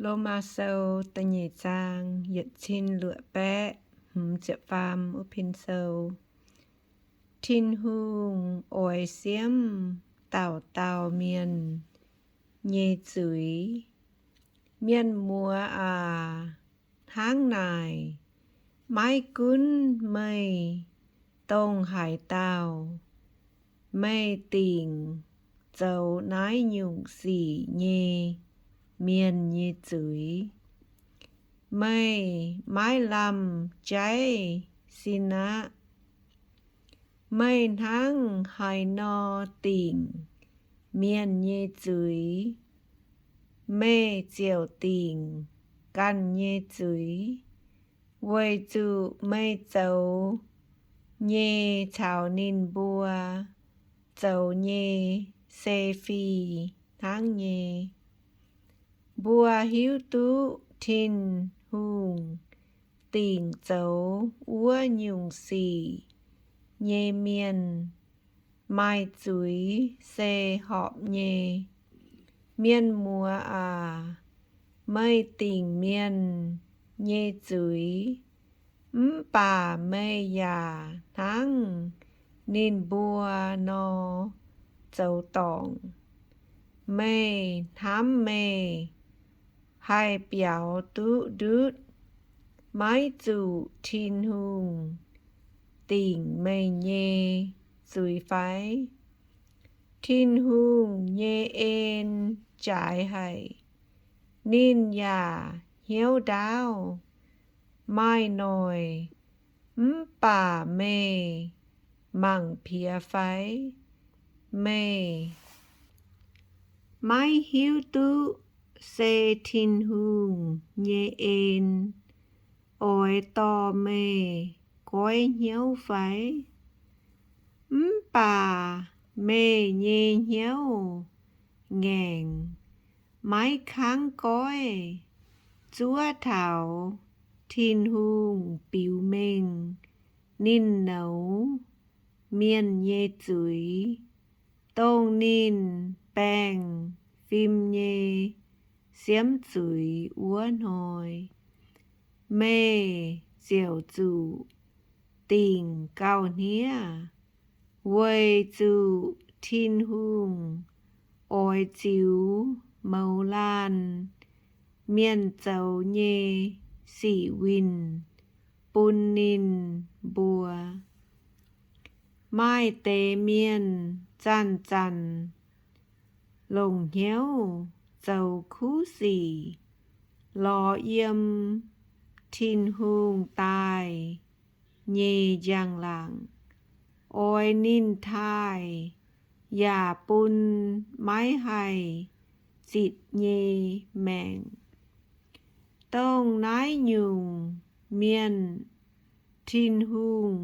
Lomaa Sou da'nyeic zaang yietc cin luoqc baeqv hmz ziepc faam wuov pin sou. Tin-Hungh oix siemv dauh dauh mienh nyei zuiz. Mienh muoz aac, hnangv naaic, maiv gunv meih dongh haaix dauh, meih dingc zoux naaiv nyungc sic nyei mienh nyei zuiz, meih maiv lamh jaiv sin aqv. Meih hnangv haaix nor dingc mienh nyei zuiz, meih ziouc dingc ganh nyei zuiz, weic zuqc meih zoux nyei caux ninh mbuo zoux nyei se fih hnangv nyei. Mbuo hiuv duqv Tin-Hungh dingc zoux wuov nyungc sic nyei mienh maaih zuiz se horpc nyei. Mienh muoz aac, meih dingc mienh nyei zuiz, mv baac meih yaac hnangv ninh mbuo nor zoux dorngc. Meih hnamv meih haih biaux duqv ndutv, maiv zuqc Tin-Hungh dingc meih nyei zuiz fai? Tin-Hungh nyei en jaaix haic, ninh yaac hnyouv ndaauv. Maaih noic mv baac meih mangc piex fai? Meih maiv hiuv duqv se Tin-Hungh nyei en oix dorh meih goiv hnyouv fai? Mv baac meih nyei hnyouv ngaengc maiv kangv goiv zuov taux Tin-Hungh biux mengh ninh nouz mienh nyei zuiz, dongh ninh baengh fim nyei siemv zuiz wuov hnoi. Meih ziouc zuqc dingc gauh hniev, weic zuqc Tin-Hungh oix ziux mouz laanh mienh zoux nyei sic winh bun ninh mbuo. Maaih deix mienh zanc-zanc longc hnyouv zoux kuv sic lorz yiem Tin-Hungh daaih nyei njang-laangc, oix ninh taaih yaac bun maiv haih zitc nyei maengc. Dongh naaiv nyungc mienh, Tin-Hungh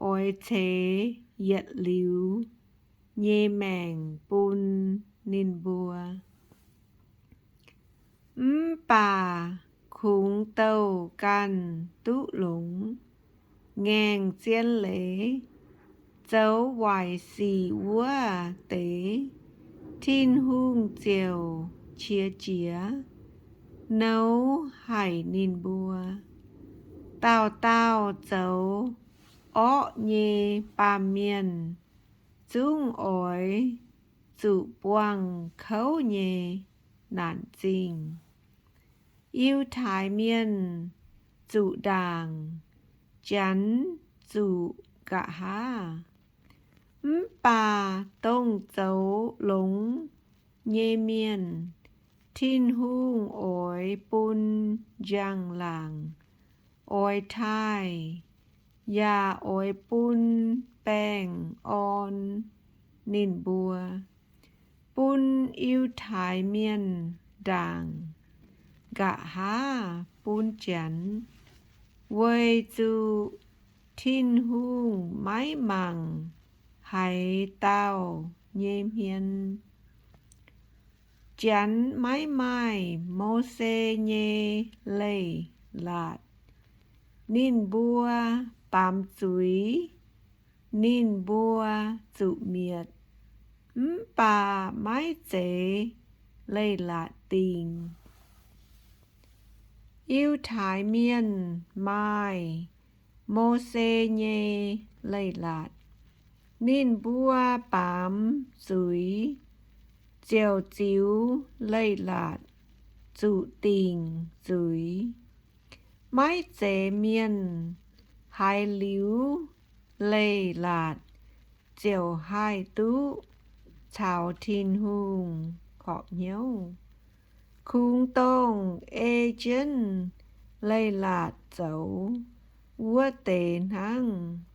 oix ceix yietc liuz nyei maengc bun ninh mbuo. Mv baac kungx douh ganh duqv longx, ngaengc zien leiz zoux waaic sic wuov deix, Tin-Hungh ziouc qiex jiez nouz haic ninh mbuo. Dauh dauh zoux orqv nyei baamh mienh zungv oix zuqc buangh kouv nyei naanc zingh. Yiutai Mienh zuqc ndaangc, Janx zuqc nqa'haav. Mv baac dongh zoux longx nyei mienh, Tin-Hungh oix bun njang-laangc oix taaih, yaac oix bun baengh orn ninh mbuo, bun Yiutai Mienh ndaangc, nqa'haav bun Janx, weic zuqc Tin-Hungh maiv mangc haaix dauh nyei hmien. Janx maiv maaih Mose nyei Leiz-Latc, ninh mbuo baamz zuiz, ninh mbuo zuqc mietc, mv baac maiv zeiz Leiz-Latc Dingh. Yiutai Mienh maaih Mose nyei Leiz-Latc. Ninh mbuo baamz zuiz ziouc ziux leiz-latc zuqc dingc zuiz. Maiv zeiz mienh haiz liuz leiz-latc ziouc haih duqv caux Tin-Hungh horpc hnyouv. Kungx dongh ei jienv leiz-latc zoux wuov deix hnangv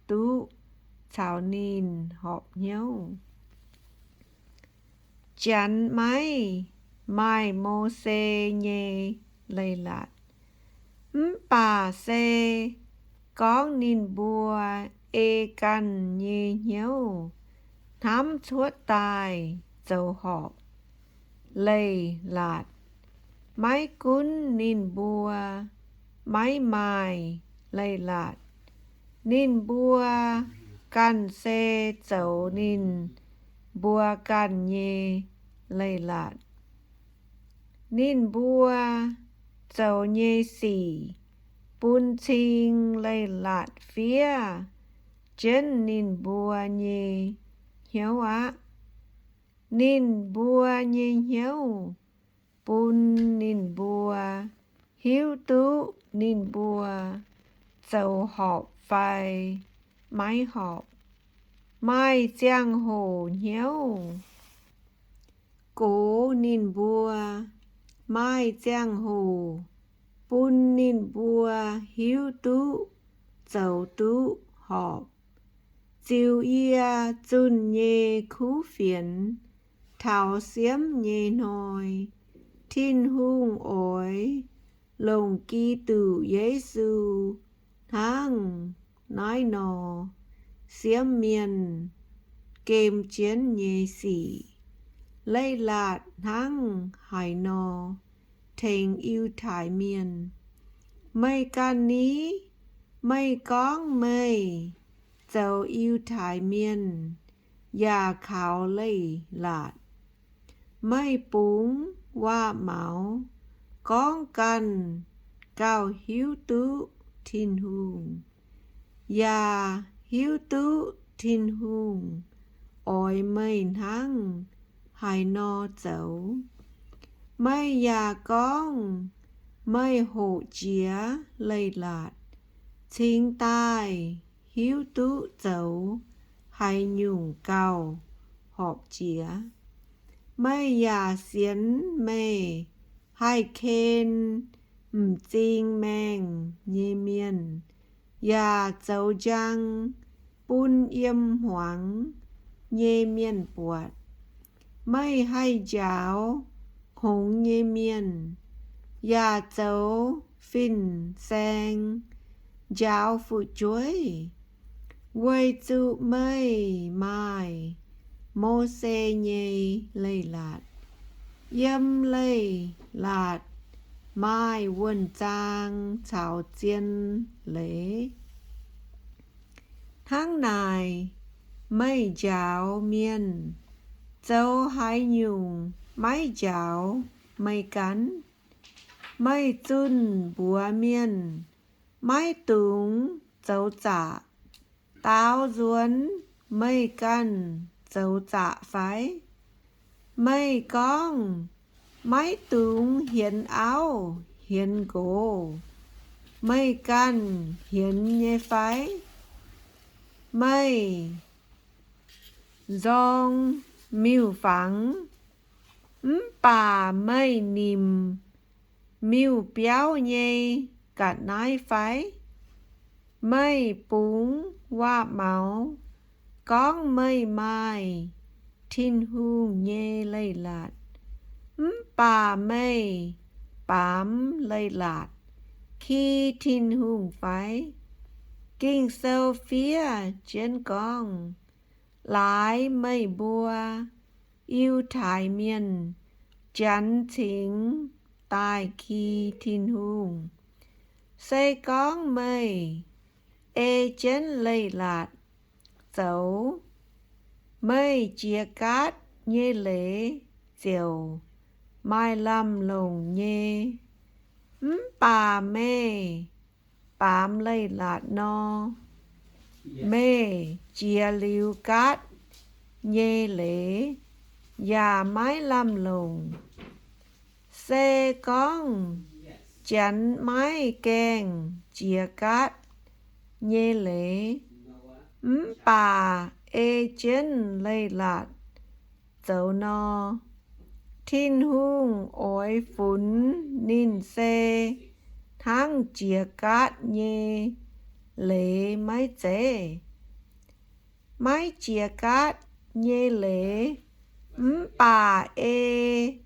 duqv caux ninh horpc hnyouv. Janx maiv maaih Mose nyei Leiz-Latc, mv baac se gorngv ninh mbuo ei ganh nyei hnyouv hnamv cuotv daaih zoux horpc leiz-latc. Maiv gunv ninh mbuo maiv maaih leiz-latc, ninh mbuo ganh se zoux ninh mbuo ganh nyei leiz-latc. Ninh mbuo zoux nyei sic bun cing leiz-latc fiev jienv ninh mbuo nyei hnyouv aqv. Ninh mbuo nyei hnyouv bun ninh mbuo hiuv duqv ninh mbuo zoux horpc fai maiv horpc. Maaih ziangh hoc hnyouv gox ninh mbuo, maaih ziangh hoc bun ninh mbuo hiuv duqv zoux duqv horpc. Ziux yie zunh nyei kuv fienx taux siemv nyei hnoi, Tin-Hungh oix longc Giduc Yesu hnangv naaiv nor siemv mienh gem jienv nyei sic. Leiz-latc hnangv haaix nor tengx Yiutai Mienh? Meih ganh ni, meih gorngv meih zoux Yiutai Mienh yaac kaux leiz-latc. Meih bungx waac-maux gorngv ganh gauh hiuv duqv Tin-Hungh, yaac hiuv duqv Tin-Hungh oix meih hnangv haaix nor zoux. Meih yaac gorngv meih hoqc jiex leiz-latc cingx daaih hiuv duqv zoux haaix nyungc gauh horpc jiex. Meih yaac sienx meih haih ken m'zing maengh nyei mienh, yaac zoux njang bun yiem hmuangx nyei mienh buatc. Meih haih njaaux hngongx nyei mienh, yaac zoux fin-saeng njaaux fu'jueiv, weic zuqc meih maaih Mose nyei leiz-latc. Yiem leiz-latc maaih wuonh zaang caux zien leiz. Hnangv naaic, meih njaaux mienh zoux haaix nyungc maiv njaaux meih ganh? Meih zunh mbuox mienh maiv dungx zoux zaqc, daaux nzuonx meih ganh zoux zaqc fai? Meih gorngv maiv dungx hienx auv hienx nqox, meih ganh hienx nyei fai? Meih nzorng miuc-fangx, mv baac meih nimc miuc-biauv nyei ga'naaiv fai? Meih bungx waac-maux gorngv meih maaih Tin-Hungh nyei leiz-latc, mv baac meih baamz leiz-latc ki Tin-Hungh fai? Ging-Sou fiev jienv gorngv, Laaix meih mbuo Yiutai Mienh janx cingx daaih ki Tin-Hungh. Se gorngv meih ei jienv leiz-latc zoux, meih jiex gaatv nyei leiz ziouc maaih lamh longc nyei. Mv baac meih baamz leiz-latc nor, meih jiex liuz gaatv nyei leiz yaac maiv lamh longc. Se gorngv Janx maiv gaengh jiex gaatv nyei leiz, mv baac ei jienv leiz-latc zoux nor, Tin-Hungh oix funx ninh se hnangv jiex gaatv nyei leiz maiv zeiz? Maiv jiex gaatv nyei leiz mv baac ei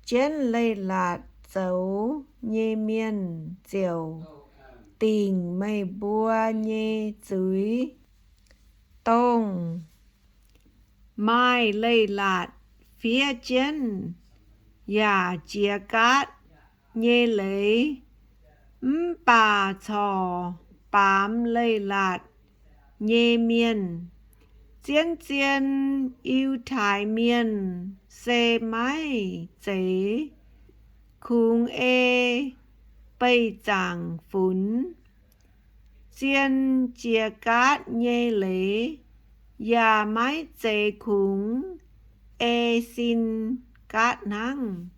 jienv leiz-latc zoux nyei mienh ziouc dingc meih mbuo nyei zuiz. Dongh maaih leiz-latc fiev jienv yaac jiex gaatv nyei leiz, mv baac corc baamz leiz-latc nyei mienh, zien-zien Yiutai Mienh, se maiv zeiz kungx ei beih zaangc funx. Zien jiex gaatv nyei leiz yaac maiv zeiz kungx ei sin gaatv hnangv.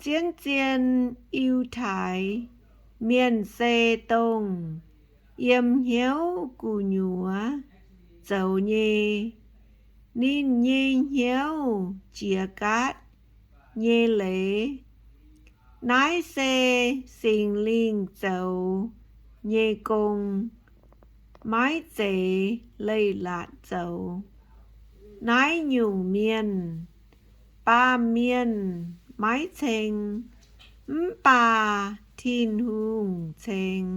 Zien-zien Yiutai Mienh se dongh yiem hnyouv gu'nyuoz zoux nyei. Ninh nyei hnyouv jiex gaatv nyei leiz, naaiv se Singx Lingh zoux nyei gong, maiv zeiz leiz-latc zoux. Naaiv nyungc mienh, baamh mienh maiv ceng, mv baac Tin-Hungh ceng.